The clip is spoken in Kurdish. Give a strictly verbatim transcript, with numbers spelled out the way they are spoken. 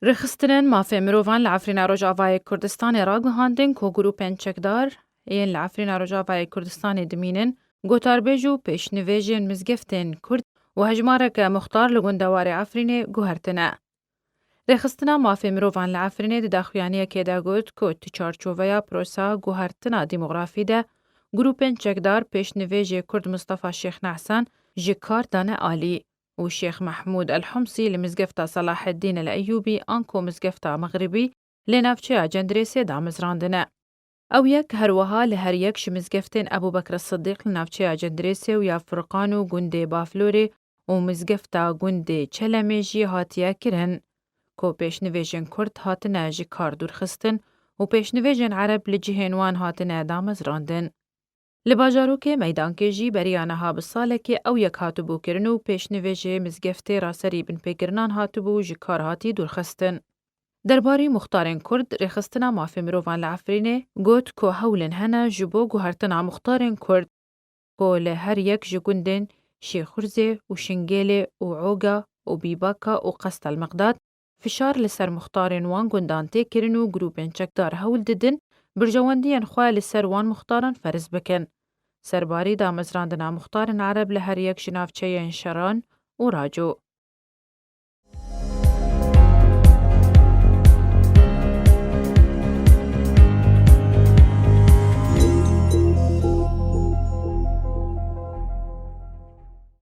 Rêxistinên mafê mirovan li Efrîna Rojavayê Kurdistanê ragihandin ku grûpên çekdar yên li Efrîna Rojavayê Kurdistanê dimînin, gotarbêj û pêşnivêjên mizgeftên Kurd û hejmareke muxtar li gundewarê Efrînê guhertine. Rêxistina mafê mirovan li Efrînê di daxuyaniyekê de got ku di çarçoveya prosa guhertina demografî de grûpên çekdar pêşnivêjê Kurd Mistefa Şêx Nehsan ji kar dane alî û Şêx Mehmûd El Humsî li mizgefta Selaheddîn El Eyûbî anko mizgefta Mexribî lê navçeya Cendirêsê damezrandine. Ew yek her wiha li her yek ji mizgeftên Ebû Bekr Siddîq li navçeya Cendirêsê û ya Furqan û gundê Baflorê û mizgefta gundê Çelemê jî hatiye kirin, ku pêşnivêjên Kurd hatine ji kar dûrxistin û pêşnivêjên Ereb li cihên wan hatine damezrandin. Li bajarokê Meydankê jî beriya niha bi salekê ew yek hatibû kirin û pêşnivêjê mizgeftê raserî binpêkirinan hatibû ji kar hatî dûrxistin. Derbarî muxtarên Kurd, Rêxistina Mafê Mirovan li Efrînê got ku hewlên hene ji bo guhertina muxtarên Kurd, ku li her yek ji gundên Şêxurzê û Şingêlê û Oga û Bîbaka û Qestel Miqdad fişar li ser muxtarên wan gundan tê kirin û grûpên çekdar hewl didin berjewendiyên xwe li ser wan muxtaran ferz bikin. Serbarî damezrandina muxtarên Ereb li her yek ji navçeyên Şeran û Raco.